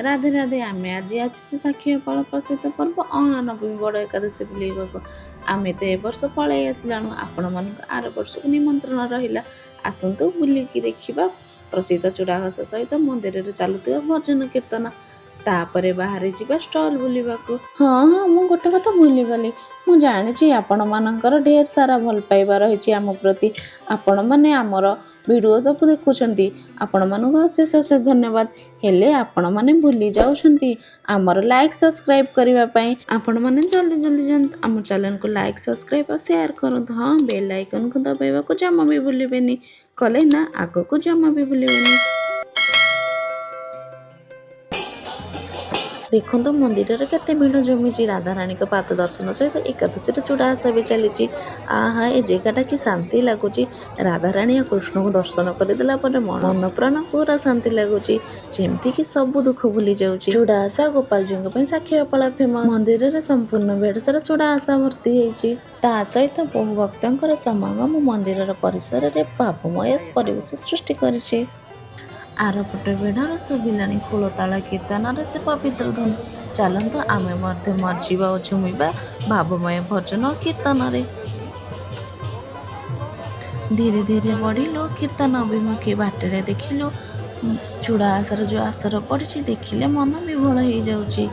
ରାଧେ ରାଧେ। ଆମେ ଆଜି ଆସିଛୁ ସାକ୍ଷୀଗୋପାଳ ପ୍ରସିଦ୍ଧ ପର୍ବ ଅଁଳା ନବମୀ ବଡ଼ ଏକାଦଶୀ ବୁଲିବାକୁ। ଆମେ ତ ଏ ବର୍ଷ ପଳେଇ ଆସିଲାଣୁ, ଆପଣମାନଙ୍କୁ ଆର ବର୍ଷକୁ ନିମନ୍ତ୍ରଣ ରହିଲା। ଆସନ୍ତୁ ବୁଲିକି ଦେଖିବା ପ୍ରସିଦ୍ଧ ଚୂଡ଼ାଘସା ସହିତ ମନ୍ଦିରରେ ଚାଲୁଥିବା ଭଜନ କୀର୍ତ୍ତନ, ତାପରେ ବାହାରି ଯିବା ଷ୍ଟଲ୍ ବୁଲିବାକୁ। ହଁ ହଁ, ମୁଁ ଗୋଟେ କଥା ଭୁଲିଗଲି। ମୁଁ ଜାଣିଛି ଆପଣମାନଙ୍କର ଢେର ସାରା ଭଲ ପାଇବା ରହିଛି ଆମ ପ୍ରତି। ଆପଣମାନେ ଆମର ଭିଡ଼ିଓ ସବୁ ଦେଖୁଛନ୍ତି, ଆପଣମାନଙ୍କୁ ଅଶେଷ ଅଶେଷ ଧନ୍ୟବାଦ। ହେଲେ ଆପଣମାନେ ଭୁଲି ଯାଉଛନ୍ତି ଆମର ଲାଇକ୍ ସବସ୍କ୍ରାଇବ୍ କରିବା ପାଇଁ। ଆପଣମାନେ ଜଲ୍ଦି ଜଲ୍ଦି ଯାଆନ୍ତୁ, ଆମ ଚ୍ୟାନେଲକୁ ଲାଇକ୍, ସବସ୍କ୍ରାଇବ୍ ଆଉ ସେୟାର କରନ୍ତୁ। ହଁ, ବେଲ୍ ଆଇକନ୍କୁ ଦବାଇବାକୁ ଜମା ବି ଭୁଲିବେନି। କଲେ ନା ଆଗକୁ ଜମା ବି ଭୁଲିବେନି। ଦେଖନ୍ତୁ ମନ୍ଦିରରେ କେତେ ଭିଡ଼ ଜମିଛି। ରାଧାରାଣୀଙ୍କ ପାଦ ଦର୍ଶନ ସହିତ ଏକାଦଶୀର ଚୂଡ଼ା ଆଶା ବି ଚାଲିଛି। ଆହା, ଏ ଜାଗାଟା କି ଶାନ୍ତି ଲାଗୁଛି! ରାଧାରାଣୀ ଆଉ କୃଷ୍ଣଙ୍କୁ ଦର୍ଶନ କରିଦେଲା ପରେ ମନ ପ୍ରାଣ ପୁରା ଶାନ୍ତି ଲାଗୁଛି, ଯେମିତିକି ସବୁ ଦୁଃଖ ଭୁଲି ଯାଉଛି। ଚୂଡ଼ା ଆଶା ଗୋପାଳଜୀଙ୍କ ପାଇଁ ସାକ୍ଷୀଗୋପାଳ ଫେମସ୍। ମନ୍ଦିରରେ ସମ୍ପୂର୍ଣ୍ଣ ବେଢ଼ ସାରା ଚୂଡ଼ା ଆଶା ଭର୍ତ୍ତି ହେଇଛି। ତା ସହିତ ବହୁ ଭକ୍ତଙ୍କର ସମାଗମ ମନ୍ଦିରର ପରିସରରେ ଭାବମୟ ପରିବେଶ ସୃଷ୍ଟି କରିଛି। ଆରପଟ ବେଢ଼ାରୁ ଶୁଭିଲାଣି ଖୋଳତାଳ କୀର୍ତ୍ତନର ସେ ପବିତ୍ର ଧ୍ୱନି। ଚାଲନ୍ତୁ ଆମେ ମଧ୍ୟ ମଜିବା ଓ ଝୁମିବା ଭାବମୟ ଭଜନ ଓ କୀର୍ତ୍ତନରେ। ଧୀରେ ଧୀରେ ବଢ଼ିଲୁ କୀର୍ତ୍ତନ ଅଭିମୁଖେ। ବାଟରେ ଦେଖିଲୁ ଚୂଡ଼ା ଆଶାର ଯେଉଁ ଆସର ପଡ଼ିଛି, ଦେଖିଲେ ମନ ବିଭୋଳ ହେଇଯାଉଛି।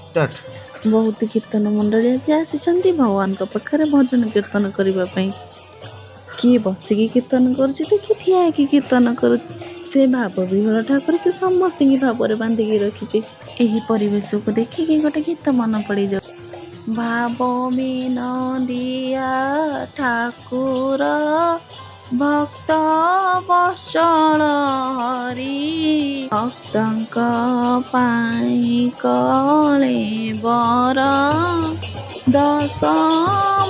ଷ୍ଟାର୍ଟ। ବହୁତ କୀର୍ତ୍ତନ ମଣ୍ଡଳୀ ଆଜି ଆସିଛନ୍ତି ଭଗବାନଙ୍କ ପାଖରେ ଭଜନ କୀର୍ତ୍ତନ କରିବା ପାଇଁ। କିଏ ବସିକି କୀର୍ତ୍ତନ କରୁଛି ତ କିଏ ଠିଆ ହେଇକି କୀର୍ତ୍ତନ କରୁଛି। ସେ ଭାବ ବିହ୍ୱଳ ଠାକୁର ସେ ସମସ୍ତଙ୍କୁ ଭାବରେ ବାନ୍ଧିକି ରଖିଛି। ଏହି ପରିବେଶକୁ ଦେଖିକି ଗୋଟେ ଗୀତ ମନେ ପଡ଼ିଯାଉଛି। ଭାବ ବିନୋଦିଆ ଠାକୁର ଭକ୍ତ ବତ୍ସଳ ହରି, ଭକ୍ତଙ୍କ ପାଇଁ କଳେବର ଦଶ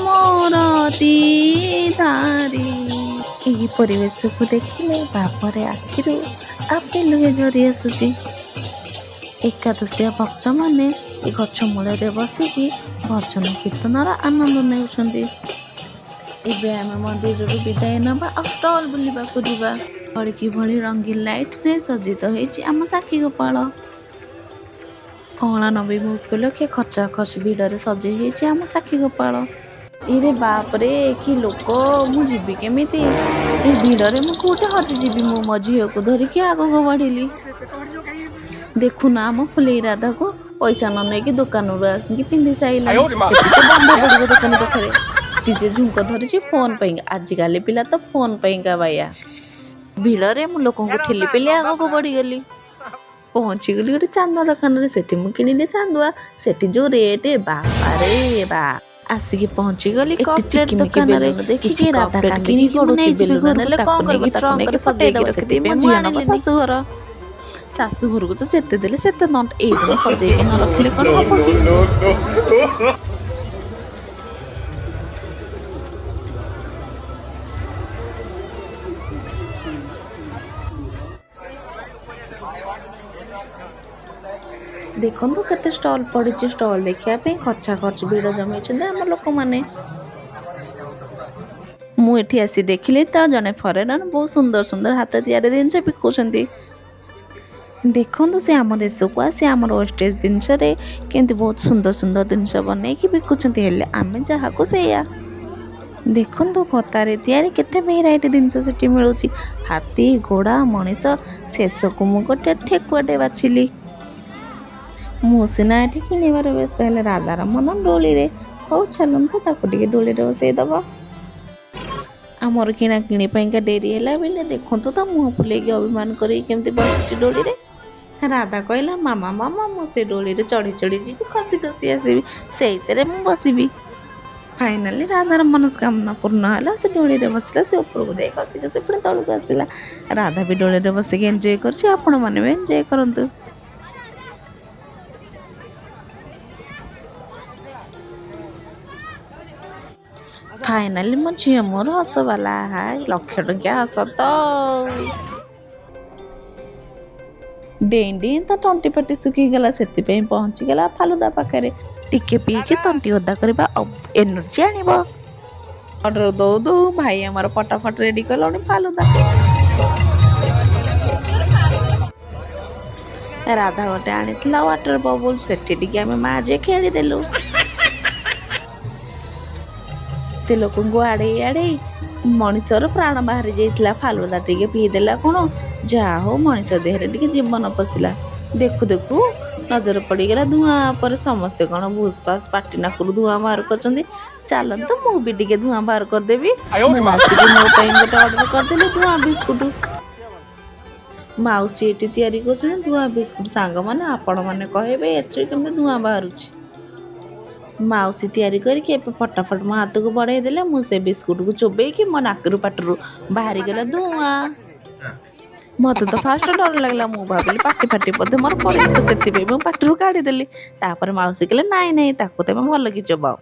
ମୂରତି ଧାରି। ଏହି ପରିବେଶକୁ ଦେଖିଲେ ଭାବରେ ଆଖିରୁ ଆପେ ଲୁହ ଝରି ଆସୁଛି। ଏକାଦଶିଆ ଭକ୍ତମାନେ ଏ ଗଛ ମୂଳରେ ବସିକି ଭଜନ କୀର୍ତ୍ତନର ଆନନ୍ଦ ନେଉଛନ୍ତି। ଏବେ ଆମେ ମନ୍ଦିରରୁ ବିଦାୟ ନେବା ଆଉ ଷ୍ଟଲ୍ ବୁଲିବାକୁ ଯିବା। ଭଳିକି ଭଳି ରଙ୍ଗୀନ ଲାଇଟ୍ରେ ସଜ୍ଜିତ ହେଇଛି ଆମ ସାକ୍ଷୀ ଗୋପାଳ। ଅଁଳା ନବମୀ ଉପଲକ୍ଷେ ଖଚାଖଚ ଭିଡ଼ରେ ସଜେଇ ହେଇଛି ଆମ ସାକ୍ଷୀ ଗୋପାଳ। ଇରେ ବାପରେ, କି ଲୋକ! ମୁଁ ଯିବି କେମିତି? ଏ ଭିଡ଼ରେ ମୁଁ କୋଉଠି ହଜିଯିବି। ମୁଁ ମୋ ଝିଅକୁ ଧରିକି ଆଗକୁ ବଢ଼ିଲି। ଦେଖୁନ ଆମ ଫୁଲେଇ ରାଧାକୁ, ପଇସା ନ ନେଇକି ଦୋକାନରୁ ଆସିକି ପିନ୍ଧି ସାଇଲାଣି। ଏଠି ସେ ବନ୍ଧ ପଡ଼ିବ ଦୋକାନୀ ପାଖରେ। ଏଠି ସେ ଝୁଙ୍କ ଧରିଛି ଫୋନ୍ ପାଇଁ। ଆଜିକାଲି ପିଲା ତ ଫୋନ୍ ପାଇଁକା ବାଇଆ। ଭିଡ଼ରେ ମୁଁ ଲୋକଙ୍କୁ ଠେଲି ପେଲି ଆଗକୁ ବଢ଼ିଗଲି। ପହଞ୍ଚିଗଲି ଗୋଟେ ଚାନ୍ଦୁଆ ଦୋକାନରେ। ସେଠି ମୁଁ କିଣିଲି ଚାନ୍ଦୁଆ। ସେଠି ଯୋଉ ରେଟ୍, ବାପାରେ ବା! ଆସିକି ପହଞ୍ଚିଗଲି କପ୍ ପ୍ଲେଟ୍ ଦୋକାନରେ। ଦେଖିକି ରାଧା କାନ୍ଦିକି ଗଡୁଛି। ବେଲୁନ ନେଲେ କଣ କରିବ? ତାକୁ ନେଇକି ସଜେଇକି ରଖିଦେବି। ମୋ ଝିଅ ନବ ଶାଶୁଘର। ଶାଶୁ ଘରକୁ ତ ଯେତେ ଦେଲେ ସେତେ ନଟ। ଏଇଦିନ ସଜେଇକି ନ ରଖିଲେ କଣ ହବ କି? No, no. ଦେଖନ୍ତୁ କେତେ ଷ୍ଟଲ୍ ପଡ଼ିଛି। ଷ୍ଟଲ୍ ଦେଖିବା ପାଇଁ ଖଚା ଖଚ ଭିଡ଼ ଜମେଇଛନ୍ତି ଆମ ଲୋକମାନେ। ମୁଁ ଏଠି ଆସି ଦେଖିଲି ତ ଜଣେ ଫରେନର ବହୁତ ସୁନ୍ଦର ସୁନ୍ଦର ହାତ ତିଆରି ଜିନିଷ ବିକୁଛନ୍ତି। ଦେଖନ୍ତୁ, ସେ ଆମ ଦେଶକୁ ଆସି ଆମର ୱେଷ୍ଟେଜ୍ ଜିନିଷରେ କେମିତି ବହୁତ ସୁନ୍ଦର ସୁନ୍ଦର ଜିନିଷ ବନେଇକି ବିକୁଛନ୍ତି। ହେଲେ ଆମେ ଯାହାକୁ ସେଇଆ। ଦେଖନ୍ତୁ କତାରେ ତିଆରି କେତେ ଭେରାଇଟି ଜିନିଷ ସେଠି ମିଳୁଛି, ହାତୀ, ଘୋଡ଼ା, ମଣିଷ। ଶେଷକୁ ମୁଁ ଗୋଟେ ଠେକୁଆଟେ ବାଛିଲି। ମୁଁ ସିନା ଏଠି କିଣିବାରେ ବ୍ୟସ୍ତ, ହେଲେ ରାଧାର ମନ ଡୋଳିରେ। ହଉ ଚାଲନ୍ତୁ, ତାକୁ ଟିକେ ଡୋଳିରେ ବସେଇଦବା। ଆମର କିଣାକିଣି ପାଇଁକା ଡେରି ହେଲା ବେଲେ ଦେଖନ୍ତୁ ତ ମୁହଁ ଫୁଲେଇକି ଅଭିମାନ କରିକି କେମିତି ବସିଛି ଡୋଳିରେ। ରାଧା କହିଲା, ମାମା ମାମା, ମୁଁ ସେ ଡୋଳିରେ ଚଢ଼ି ଚଢ଼ି ଯିବି, ଖସି ଖସି ଆସିବି, ସେଇଥିରେ ମୁଁ ବସିବି। ଫାଇନାଲି ରାଧାର ମନସ୍କାମନା ପୂର୍ଣ୍ଣ ହେଲା। ସେ ଡୋଳିରେ ବସିଲା, ସେ ଉପରକୁ ଯାଇ ଖସି ଖସି ପୁଣି ତଳକୁ ଆସିଲା। ରାଧା ବି ଡୋଳିରେ ବସିକି ଏନ୍ଜୟ କରୁଛି, ଆପଣମାନେ ବି ଏନ୍ଜୟ କରନ୍ତୁ। ଫାଇନାଲି ମୋ ଝିଅ ମୋର ହସବାଲା। ହାୟ, ଲକ୍ଷ ଟଙ୍କିଆ ହସ ତ। ଡେଇଁ ଡେଇଁ ତା ତଣ୍ଟି ପାଟି ଶୁଖିଗଲା, ସେଥିପାଇଁ ପହଞ୍ଚିଗଲା ଫାଲୁଦା ପାଖରେ। ଟିକେ ପିଇକି ତଣ୍ଟି ଓଦା କରିବା ଆଉ ଏନର୍ଜି ଆଣିବ। ଅର୍ଡ଼ର ଦଉ ଦଉ ଭାଇ ଆମର ଫଟାଫଟ ରେଡ଼ି କଲାଣି ଫାଲୁଦା। ରାଧା ଗୋଟେ ଆଣିଥିଲା ୱାଟର ବବୁଲ, ସେଠି ଟିକେ ଆମେ ମା ଝିଅ ଖେଳିଦେଲୁ। ଏତେ ଲୋକଙ୍କୁ ଆଡ଼େଇ ଆଡ଼େଇ ମଣିଷର ପ୍ରାଣ ବାହାରି ଯାଇଥିଲା। ଫାଲୁଦା ଟିକେ ପିଇଦେଲା କଣ, ଯାହା ହଉ ମଣିଷ ଦେହରେ ଟିକେ ଜୀବନ ପଶିଲା। ଦେଖୁ ଦେଖୁ ନଜର ପଡ଼ିଗଲା ଧୂଆଁ ଉପରେ। ସମସ୍ତେ କଣ ଭୁସ୍ ଭାସ୍ ପାଟି ନାକରୁ ଧୂଆଁ ବାହାର କରୁଛନ୍ତି। ଚାଲନ୍ତୁ ମୁଁ ବି ଟିକେ ଧୂଆଁ ବାହାର କରିଦେବି। ମୁଁ ଆସିକି ମୋ ପାଇଁ ଗୋଟେ ଅର୍ଡ଼ର କରିଦେଲି ଧୂଆଁ ବିସ୍କୁଟ। ମାଉସୀ ଏଠି ତିଆରି କରୁଛନ୍ତି ଧୂଆଁ ବିସ୍କୁଟ। ସାଙ୍ଗମାନେ, ଆପଣମାନେ କହିବେ ଏଥିରେ କେମିତି ଧୂଆଁ ବାହାରୁଛି। ମାଉସୀ ତିଆରି କରିକି ଏବେ ଫଟାଫଟ ମୋ ହାତକୁ ବଢ଼େଇ ଦେଲେ। ମୁଁ ସେ ବିସ୍କୁଟକୁ ଚୋବେଇକି ମୋ ନାକରୁ ପାଟିରୁ ବାହାରିଗଲା ଧୂଆଁ। ମତେ ତ ଫାଷ୍ଟ ଡର ଲାଗିଲା। ମୁଁ ଭାବିଲି ପାଟି ଫାଟି ବୋଧେ ମୋର ପଳେଇବ, ସେଥିପାଇଁ ମୁଁ ପାଟିରୁ କାଢ଼ିଦେଲି। ତାପରେ ମାଉସୀ କହିଲେ, ନାଇଁ ନାଇଁ, ତାକୁ ତମେ ଭଲ କି ଚୋବାଅ।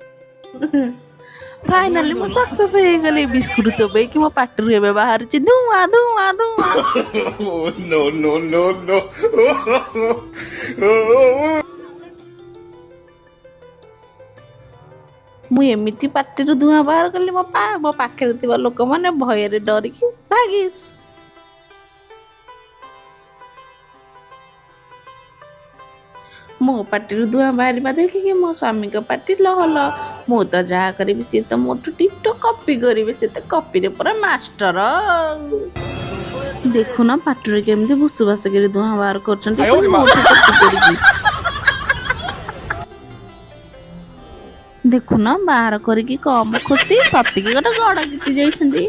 ଫାଇନାଲି ମୁଁ ସକ୍ସେସ୍ ହେଇଗଲି। ବିସ୍କୁଟ ଚୋବେଇକି ମୋ ପାଟିରୁ ଏବେ ବାହାରୁଛି ଧୂଆଁ ଧୂଆଁ ଧୂଆଁ। No, no, no, no. ମୁଁ ଏମିତି ପାଟିରୁ ଧୂଆଁ ବାହାର କଲି, ମୋ ପାଖରେ ଥିବା ଲୋକମାନେ ଭୟରେ ଡରିକି ଭାଗିସ୍। ମୋ ପାଟିରୁ ଧୂଆଁ ବାହାରିବା ଦେଖିକି ମୋ ସ୍ୱାମୀଙ୍କ ପାଟି ଲହ ଲହ। ମୁଁ ତ ଯାହା କରିବି ସିଏ ତ ମୋଠୁ ଡିଟୋ କପି କରିବେ। ସେ ତ କପିରେ ପୁରା ମାଷ୍ଟର। ଦେଖୁନ ପାଟିରେ କେମିତି ଭୁସୁ ଭାସ କରି ଧୂଆଁ ବାହାର କରୁଛନ୍ତି, ପୁଣି ମୋଠୁ କପି କରିକି। ଦେଖୁନ ବାହାର କରିକି କମ ଖୁସି, ସତିକି ଗୋଟେ ଗଡ଼ ଜିତି ଯାଇଛନ୍ତି।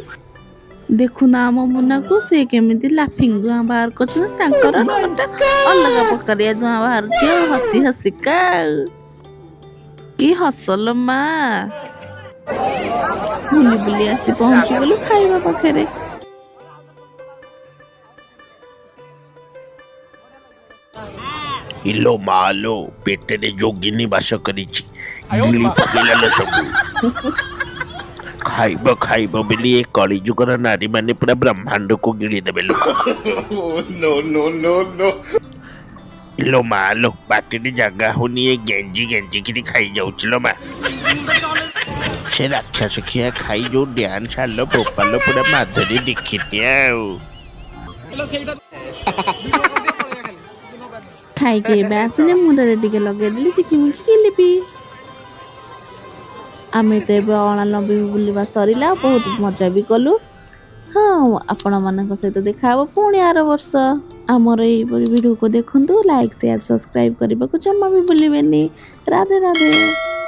ଦେଖୁନ ଆମ ମୁନାକୁ, ସେ କେମିତି ଲାଫିଂ ଧୂଆଁ ବାହାର କରୁଛନ୍ତି। ତାଙ୍କର ଗୋଟେ ଅଲଗା ପ୍ରକାରିଆ ଧୂଆଁ ବାହାରୁଛି ଆଉ, ହସି ହସିକା ଆଉ। କି ହସଲ ମା! ବୁଲି ବୁଲି ଆସି ପହଞ୍ଚିଗଲୁ ଖାଇବା ପାଖରେ। ଇଲୋ ମାଲୋ, ପେଟରେ ଯୋଗିନୀ ବାସ କରିଛି, ଗିଳି ପକେଇଲା ଲୋ ସବୁ। ଖାଇବ ଖାଇବ ବୋଲି ଏ କଳିଯୁଗର ନାରୀମାନେ ପୁରା ବ୍ରହ୍ମାଣ୍ଡକୁ ଗିଳିଦେବେ ଲୋ। No, no, no, no. ଇଲୋ ମାଲୋ, ପାଟିରେ ଜାଗା ହଉନି, ଏ ଗେଞ୍ଜି ଗେଞ୍ଜିକିରି ଖାଇଯାଉଛି ଲୋ ମା। ସେ ରାକ୍ଷସ ଖିଆ ଖାଇ ଯୋଉ ଡ୍ୟାନ୍ସ ଆଲୋ ବୋପାଲୋ, ପୁରା ମାଧୁରୀ ଦୀକ୍ଷିତିଆ ଆଉ। ଖାଇକି ଏବେ ଆସିଲେ, ମୁଣ୍ଡରେ ଟିକେ ଲଗେଇଦେଲି ଚିକିମିକି କିଲିପି। ଆମେ ତ ଏବେ ଅଣାଲମ୍ବି ବୁଲିବା ସରିଲା, ବହୁତ ମଜା ବି କଲୁ। ହଁ, ଆପଣମାନଙ୍କ ସହିତ ଦେଖା ହବ ପୁଣି ଆର ବର୍ଷ। ଆମର ଏଇପରି ଭିଡ଼ିଓକୁ ଦେଖନ୍ତୁ, ଲାଇକ୍, ସେୟାର, ସବସ୍କ୍ରାଇବ୍ କରିବାକୁ ଜମା ବି ଭୁଲିବେନି। ରାଧେ ରାଧେ।